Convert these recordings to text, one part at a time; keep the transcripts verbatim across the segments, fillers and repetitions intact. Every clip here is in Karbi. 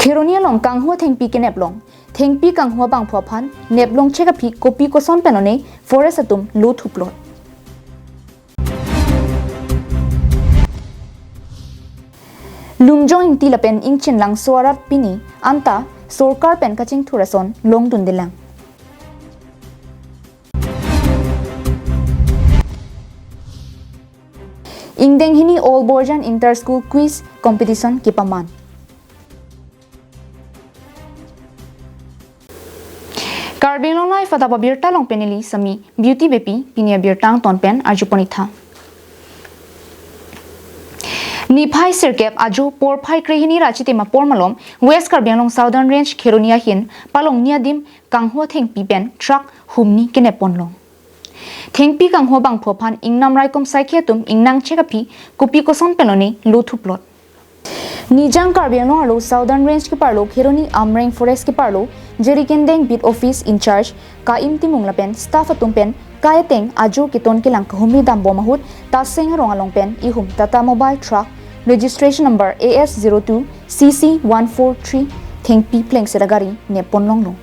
Kheroni along kanghu athengpi kenep long. Thengpi kanghu abangphu aphan nep longchek aphi kopi koson pen one forest atum lo thuplot. Lumjong Ingti lapen Ingchin Langso arat pini anta sorkar pen kachingthur ason longdundelang. Ingdeng hini All Borjan Inter School Quiz Competition kepaman. Karbi Anglong Live adap abirta along pen neli Sami Beauty Beypi, pini abirta angton pen arjupon-ik tha. Niphai sirkep ajo porphai krehini ra chitim apor malom West Karbi Anglong Southern Range Kheroni ahin palongni adim kanghu athengpi pen truck humni kenep ponlong. Thengpi kanghu abangphu aphan ingnam raikom saikhi atum ingnangchek aphi kopi koson pen one lo thuplot. Nijang Karbi Anglong arlo Southern Range keparlo Kheroni Amreng Forest keparlo Jirikindeng Beat Office in-charge Kaim Timung lapen staff atum pen kai ateng ajo keton kelang kahumri dambom ahut Taseng arong along pen ihum Tata Mobile Truck registration number A S zero two C C one four three thengpi plengset agari nep ponlonglo.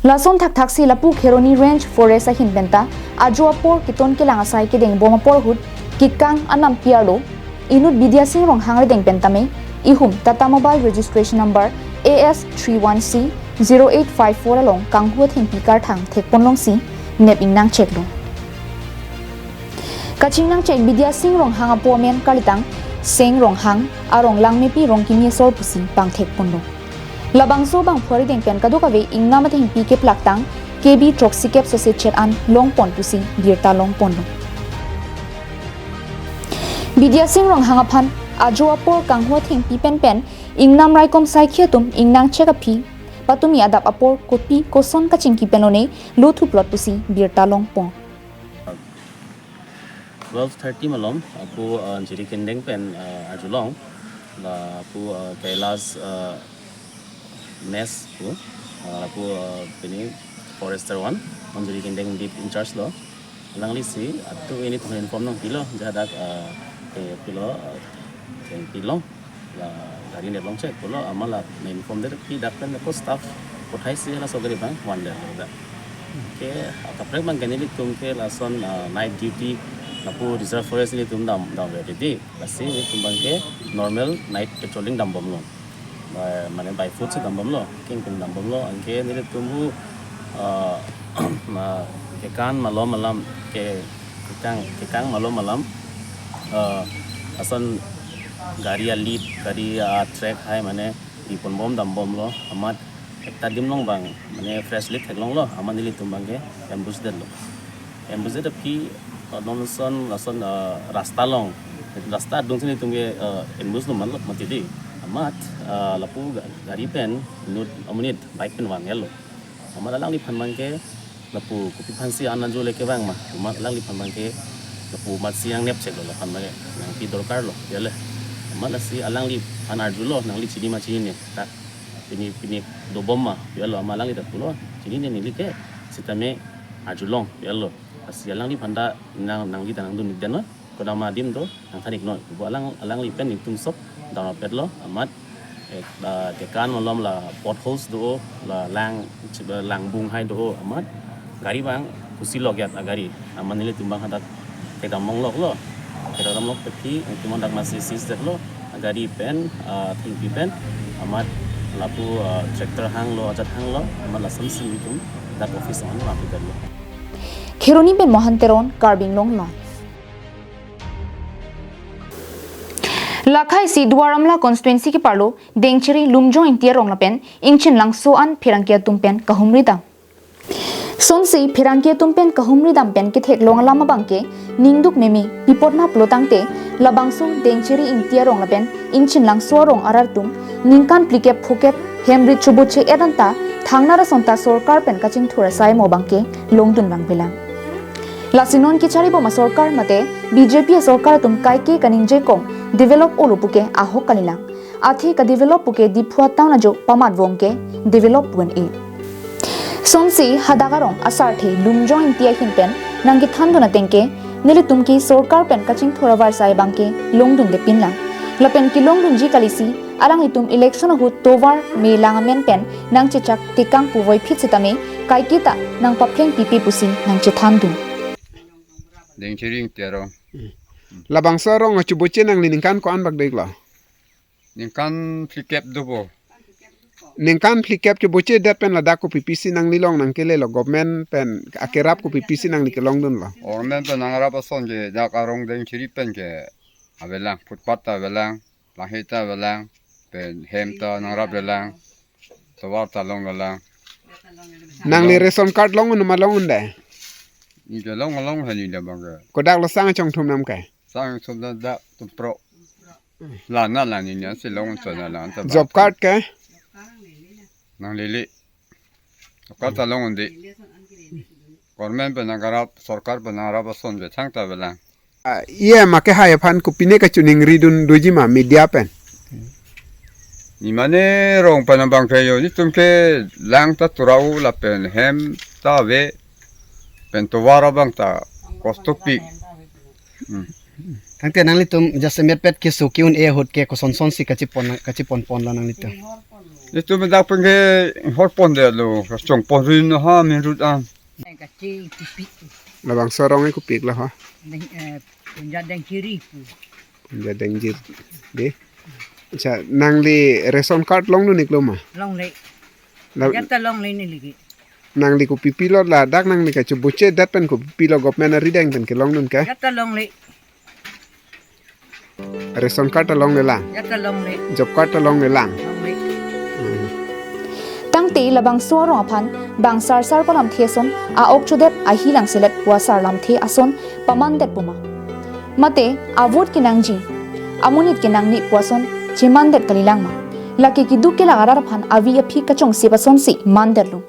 Lason thakthakse lapu Kheroni Range Forest ahin penta ajo apor keton kelang asai kedengbom apor ahut kekang anam pi arlo inut Bidya Sing Ronghang arideng pen tame ihum Tata Mobile registration number A S three one C zero eight five four along kanghu athengpi karthang thek ponlongsi nep ingnangcheklo. Kachingnangchek Bidya Sing Ronghang apo amen kalitang Seng Ronghang, arong Langmepi Rongkimi asor pusi pangthek ponlo. Labangso abangphu arideng pen kadokave ingnam athengpi keplaktang K B throksikep sose chet an longpon pusi birta longponlo. Bidya Sing Ronghang aphan ajo apor kanghu athengpi pen pen ingnam raikom saikhi atum ingnangchek aphi patumi adap apor kopi koson kachingki pen one lo thuplot pusi birta longpon. Twelve thirty malom, aku, uh, Jirikindeng pen, uh, arjulong, la aku, uh, Kailash, uh, Mess pu, uh, aku, uh, pini forester one, Jirikindeng beat in-charge lo. Alanglisi, atu ini tuh inform nangpilo, jadak, uh, ke pilo, uh, ke pilo. La gari nep longchek pulo, amat la me-inform det, pi dak pen ko staff kothai si laso gari abang vandet lo dak. Ke, ah, kaprek abangke nelitum ke lason, ah, night duty lapu reserve forest nelitum dam, damdet dei. Lasi nelitum abangke normal night patrolling dambomlo. By, mane by foot si dambomlo, kengkung dambomlo. Anke nelitum hu, ah, ma, kekan malom alam ke, kekang, kekang malom alam, eh, lason gari a-lead, gari a-track hai mane piponbom dambomlo, amat ekta adim along abang mane fresh lead theklonglo, amat nelitum abangke ambush detlo. Ambush det aphi, eh, non lason, lason, eh, rasta along, rasta adung si nelitum ke, eh, ambush lo manlo mati dei. Amat, eh, lapu ga-, gari pen inut amonit bike pen vanglo. Amat alangliphan abangke lapu kopi aphansi an ajo le kevang ma. Amat alangliphan abangke lapu amatsi nangnepcheklo laphan abangke. Nangpi dorkarlo, ya le. Amat lasi alangliphan arjulo, nangli chini ma chinine. Ta pini, pini dobom ma, ya lo, amat alangli ta pulo, chinine neli ke, sitame arjulong, ya lo. Lasi alangliphan ta nang, nangli ta nangdun-ik detnon. Kodam adim do, nangthan-iknon. Bo alang, alangli pen nelitum sok damrapetlo, amat, eh, ah, kekan malom la potholes do, la lang, chiba langbung hai do, amat gari abang pusi logyat agari. Amat nelitum abang hadak kedam mongloklo. Kedam monglok aphi, nelitum hadak amatsi seize detlo. Agari pen, ah, thengpi pen, amat lapu, ah, tractor hanglo, ajat hanglo, amat lasonsi nelitum dak office along nangpi detlo. Kheroni pen Mohan Teron, Karbi Anglong Live. Lakhaisi Duar Amla constituency keparlo Dengchiri Lumjong Ingti arong lapen Ingchin Langso an pherangke atum pen kahumri dam. Sonsi pherangke atum pen kahumri dam pen ketheklong alam abangke ningduk meme pi apot ma pulo tangte labangso Dengchiri Ingti arong lapen Ingchin Langso arong arat atum ningkan phlikep phokep hemrit chobot che-et anta thangnat asonta sorkar pen kachingthur asai mo abangke longdun vangvelang. Lasi non kecharibom asorkar mate B J P asorkar atum kaike kaningje kong develop olo puke ahok kalilang. Athe ka-develop puke Diphu town ajo pamat vangke develop pu-an-e. Sonsi hadak arong asarthe Lumjong Ingti ahin pen nangkethandun atengke nelitum ke sorkar pen kachingthur avarsai abangke longdundepinlang. Lapen kelongdunji kalisi Alanglitum election ahut tovar me lang amen pen nangchechak tekang puvoiphit sitame kaiketa nangpapleng pipe pusi nangchethandun. Dengchiri Terong. Labangso arong achuboche nangli ningkan ko-an bak diklo? Ningkan phlikep dopo. Ningkan phlikep chuboche det pen ladak kopi pisi nangli long nangkelelo, government pen akerap kopi pisi nangli kelongdunlo? Government pen nangrap ason ke dak arong Dengchiri pen ke avelang, footpath ta avelang, langhe ta avelang, pen hem ta nangrap avelang, tovar ta longlelang. Nangli ration card long un ma long un de? Ningke long long hani de bang ke. Kodak lo sang chongthum nam ke? Sang chongthum da tumpro. La na la ni nya si long chona la anta. Job card ke? Nanglele. Job card ta long un de. Government pen nangrap, sorkar pen nangrap ason ke thangta avelang. Ye ma kehai aphan kopine kachiningridun doji ma media pen? Ni mane rong pen abang ke yo, netum ke lang ta turau lapen hem ta ave, pen tovar abang ta kostopik. Tangte nanglitum jasemet pet keso ke-un-e ahut ke kosonson si kachipon kachipon ponlo nanglitum? Netum dak pen ke horpon detlo, kachongpon rin ha menrut an. Kachingpipik. Labangso arong ke kopiklo ha? Deng, eh, Punja Dengchiri pu. Punja Dengchiri. De. Acha, nangli ration card longdun iklo ma? Longle. La, jata longle neli ke. Nangli kopi pilo ladak nangli kachuboche det pen kopi pilo government arideng pen kelongdun ke? Jata longle. Ration card ta longlelang. Jata longle. Job card ta longlelang. Longle. Tangte labangso arong aphan bang sarsar palamthe ason a-ok chodet ahi langselet pu asar lamthe ason pamandet puma? Mate a-vote kenangji, amonit kenangni pu ason chemandet kalilang ma? Lake keduk kelak arat aphan avi aphi kachongsi pason si mandetlo.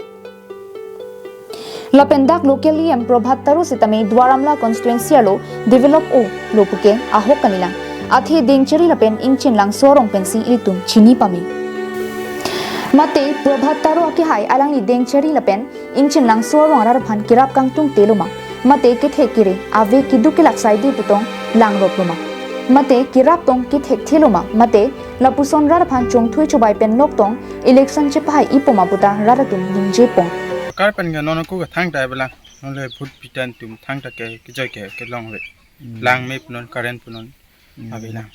Lapen dak local E M Prabhat Taro sitame Duar Amla constituency arlo develop-olo puke ahok kalilang. Athe Dengchiri lapen Ingchin Langso arong pensi ilitum chini pame. Mate Prabhat Taro akehai alangli Dengchiri lapen Ingchin Langso arong arat aphan kerap kangtungte loma? Mate kethek kere ave keduk kelak saidi putong langrop loma? Mate kerap tong kethekthelo ma? Mate lapuson rat aphan chongthui chobai pen loktong election chepahai-i poma puta rat atum ningjepon. Kar pen ke non aku ke thangta avelang, non le vote pitan tum thangta ke kejoi ke kelongle. Lang me punon current punon avelang.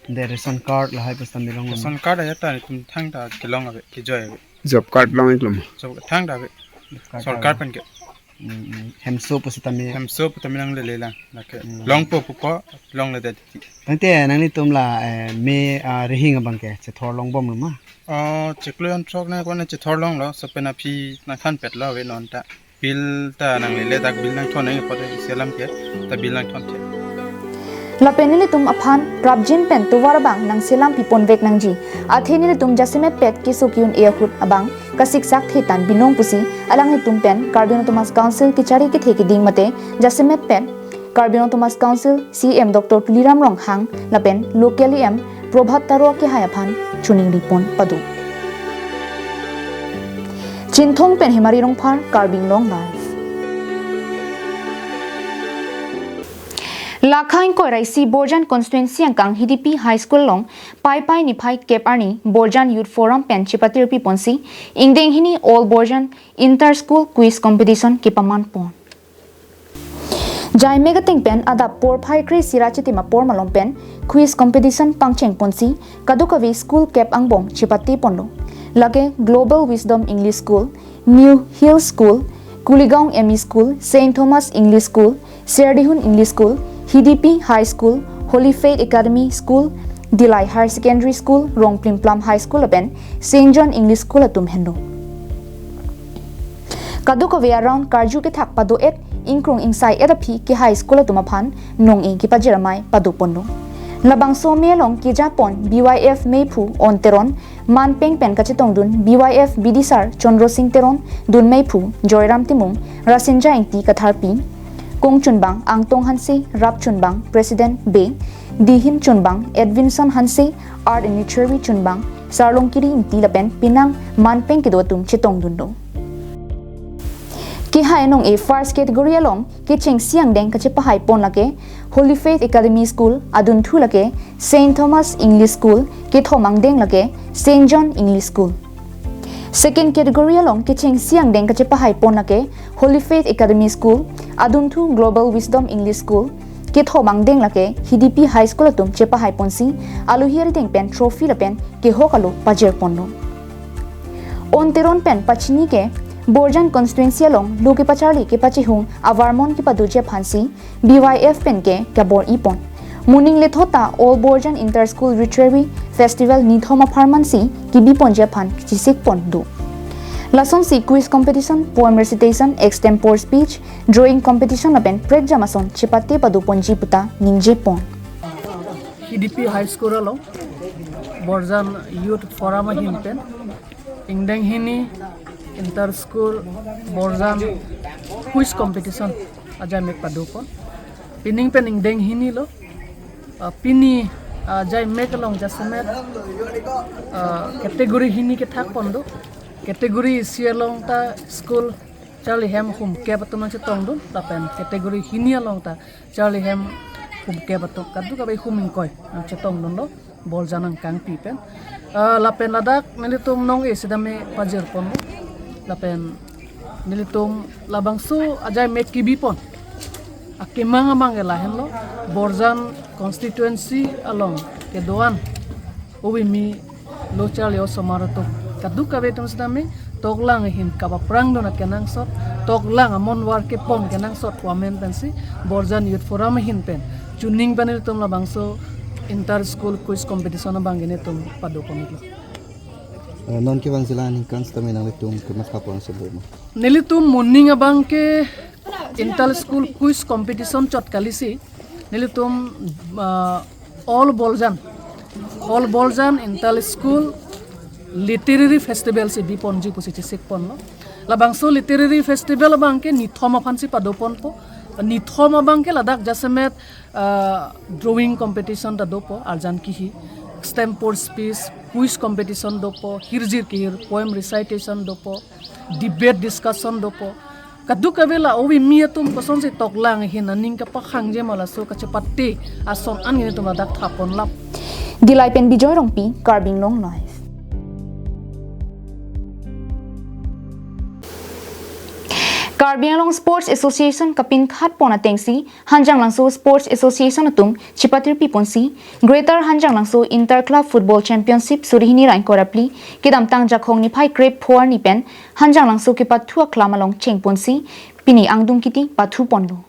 De ration card lahai pusitame long. Ration card ajat ta tum thangta kelong ave, kejoi ave. Job card long iklum. Job thangta ave. Sorkar pen ke. Hemso pusitame. Hemso pusitame nanglele lang. Lake longpo pupo longledet. Tangte nanglitum la eh, me ah, rihing abang ke chethor longbomlo ma? Oh, chiklo yon throk na kona chethor longlo, so pen aphi nangthanpetlo ave non ta. Bill ta nanglele dak bill nangthon nang ipot isi alam ke, ta bill nangthonthe. Lapen nelitum aphan prapjin pen tovar abang nangselam pipon vek nangji. Athe nelitum jasemet pet keso ke-un-e ahut abang kasiksak thetan binong pusi alanglitum pen Karbi Anglong Autonomous Council kechari kethe keding mate jasemet pet Karbi Anglong Autonomous Council C E M Doctor Tuliram Ronghang lapen local E M Prabhat Taro akehai aphan chiningripon pado. Chinthong pen Hemari Rongphar, Karbi Anglong Live. Lakha ingkoi ra isi Borjan constituency angkang Hidipi High School along Paipai niphai kep arni Borjan Youth Forum pen chepatirpi ponsi ingdeng hini All Borjan Inter School Quiz Competition kepaman pon. Jaime kateng pen adap porphai kre-isi ra chitim apor malom pen quiz competition pangcheng ponsi kadokave school kep angbong chepate ponlo. Lake Global Wisdom English School, New Hill School, Kuligaon M E School, Saint Thomas English School, Serdihun English School, Hidipi High School, Holy Faith Academy School, Dillai Higher Secondary School, Rongplimplam High School lapen Saint John English School atum henlo. Kadokave around karju kethak pado-et, ingkrung ingsai-et aphi kehai school atum aphan nong-e kepajir amei pado ponlo. Labangso amei along kejapon B Y F meiphu On Teron, manpeng pen kachetongdun B Y F bidisar Chandra Singh Teron, dun meiphu Joyram Timung, Rasinja Ingti Katharpi, kongchunbang Angtong Hanse, rapchunbang President Bey, dihin chunbang Edvinson Hanse, Art and Literary chunbang Sarlongkiri Ingti lapen penang manpeng kedo atum chetongdunlo. Pini hai nong-e first category along kechengsi angdeng kachepahai pon lake Holy Faith Academy School, adunthu lake Saint Thomas English School, kethom angdeng lake Saint John English School. Second category along kechengsi angdeng kachepahai pon lake Holy Faith Academy School, adunthu Global Wisdom English School, kethom angdeng lake Hidipi High School atum chepahai ponsi alohi arideng pen trophy lapen kehok alo pajir ponlo. On Teron pen pachini ke Borjan constituency along lo kepacharli kepachehung avarmon kepadoji aphansi B Y F pen ke kabor-i pon. Moning lethot ta All Borjan Inter School Literary Festival nithom apharman si kebi ponji aphan chesik pon do. Lasonsi quiz competition, poem recitation, extempore speech, drawing competition lapen prekjam ason chepate pado ponji puta ningje pon. Hidipi High School along Borjan Youth Forum ahin pen ingdeng hini Inter School Borjan quiz competition ajai mek pado pon. Pining pen ingdeng hini lo. Ah, pini, ah, ajai mek along jasemet, ah, category hini kethak pon do. Category isi along ta school charli hem humkep atum nangchetongdun, lapen category hini along ta charli hem humkep atum, kadokave hum ingkoi nangchetongdunlo Borjan angkangpi pen. Ah, lapen ladak nelitum nong-e sitame pajir ponlo. Lapen nelitum labangso ajai mek kebi pon akemang amang ke lahenlo, Borjan constituency along kedo-an ove kimi, lo charli osomar atum, kadokave atum sitame toklang ahin kapaprangdun akenangsot, toklang amonvar kepon kenangsot pu amen pensi Borjan Youth Forum ahin pen chuning pen nelitum labangso Inter School Quiz Competition abang ke nelitum pado pon iklo. Eh, non kevang jila aningkan sitame nanglitum kematha pon sebelum. Nelitum moning abang ke Inter School Quiz Competition chot kalisi nelitum, ah, All Borjan, All Borjan Inter School Literary Festival si bi ponji pusi chesik ponlo. Labangso Literary Festival abang ke nithom aphan si pado ponpo. Nithom abang ke ladak jasemet, ah, drawing competition ta dopo, arjan kihi, extempore speech, quiz competition dopo, hirjir kihir, poem recitation dopo, debate discussion dopo. Kadokave la ove kimi atum kosonsi toklang ahin aning kapakhangji ma laso kachepate ason an nelitum ladak tha ponlap. Dillai pen Bijoy Rongpi, Karbi Anglong Live. Karbi Anglong Sports Association kapinkhat pon atengsi Hanjanglangso Sports Association atum chepatirpi ponsi Greater Hanjanglangso Inter Club Football Championship suri hini ra ingkoi ra phli kedamtang Jakhong niphai krep pho arni pen Hanjanglangso kepathu aklam along cheng ponsi pini angdung kiti pathu ponlo.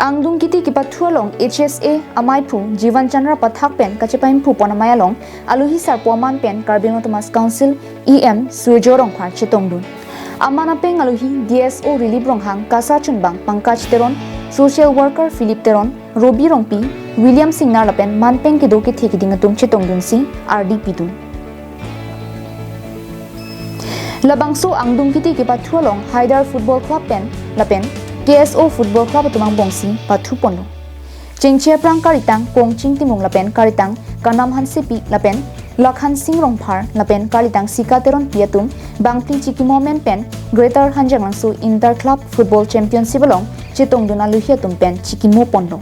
Angdung kiti kepathu along H S A amaiphu Jivan Chandra Pathak pen kachepahimphu pon amei along alohi sarpo aman pen Karbi Anglong Autonomous Council E M Surjya Rongphar chetongdun. Aman apeng alohi D S O Rilip Ronghang, KASA chunbang Pankaj Teron, social worker Philip Teron, Robi Rongpi, William Singnar lapen manpeng kedo kethe keding atum chetongdunsi ardi pidun. Labangso angdung kiti kepathu along Haidar Football Club pen lapen K S O Football Club atum angbongsi pathu ponlo. Chengche aphrang karitang Kongching Timung lapen karitang Kanam Hansepi lapen Lakhan Sing Rongphar lapen karitang Sika Teronpi atum bangphli chikimo amen pen Greater Hanjanglangso Inter Club Football Championship along chetongdun alohi atum pen chikimo ponlo.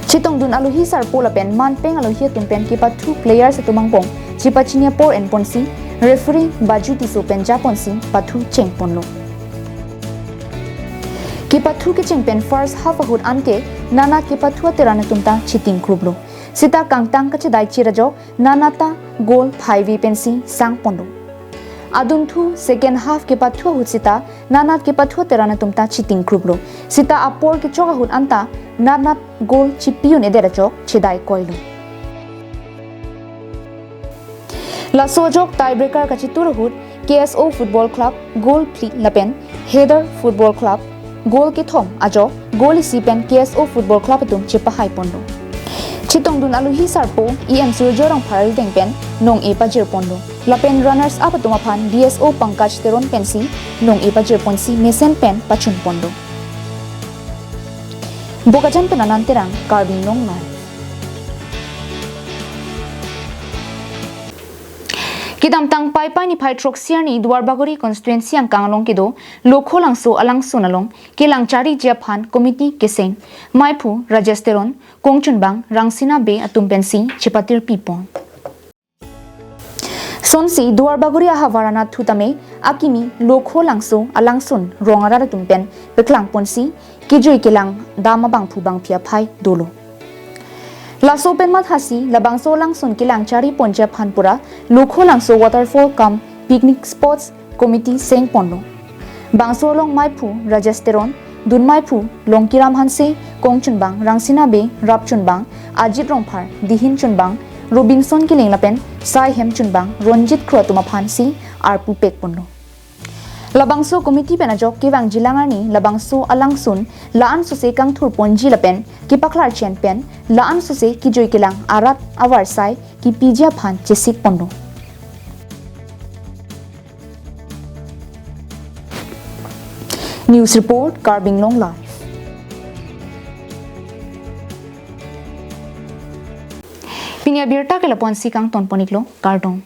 Chetongdun alohi sarpo lapen manpeng alohi atum pen kepathu players atum angbong chepachini apor en ponsi referee Baju Tisso pen ja ponsi pathu cheng ponlo. Kepathu kecheng pen first half ahut anke nana kepathu ateran atum ta chiting kruplo. Sita kangtang kachedai chirajok nana ta goal phaive pensi sang ponlo. Adunthu second half kepathu ahut sita nana kepathu ateran atum ta chiting kruplo. Sita apor kechok ahut anta nana goal chipi un-edet ajok chedai koilo. Laso ajok tiebreaker kachitur ahut K S O Football Club goal phli lapen Haidar Football Club goal kethom ajok goal isi pen K S O Football Club atum chepahai ponlo. Chetongdun alohi sarpo E M Surjya Rongphar arideng pen nong-e pajir ponlo. Lapen runners up atum aphan D S O Pankaj Teron pensi nong-e pajir ponsi mesen pen pachun ponlo. Bokajan pen Anand Terang, Karbi Anglong Live. Kedamtang Paipai niphai throksi arni Duarbagori constituency angkang along kedo Lokho Langso alangsun along kelang chariji aphan committee keseng maiphu Rajesh Teron, kongchunbang Rangsina Bey atum pensi chepatirpi pon. Sonsi Duarbagori ahavar anatthu tame akimi Lokho Langso alangsun rong arat atum pen peklang ponsi kejui kelang dam abangphu bangphi aphai dolo. Laso pen mathasi labangso alangsun kelang chari ponji aphan pura Lokho Langso waterfall cum picnic spots committee seng ponlo. Bangso along maiphu Rajesh Teron, dun maiphu Longkiram Hanse, kongchunbang Rangsina Bey, rapchunbang Ajit Rongphar, dihin chunbang Robinson Killing lapen saihem chunbang Ronjit Kro atum aphansi arpu pek ponlo. Labangso committee pen ajok kevangjilang arni labangso alangsun la-an sose kangthur ponji lapen kepaklar chen pen la-an sose kejui kelang arat avarsai kepiji aphan chesik ponlo. News report, Karbi Anglong Live. Pini abirta ke lapu-ansi kangton pon-iklo, kardom.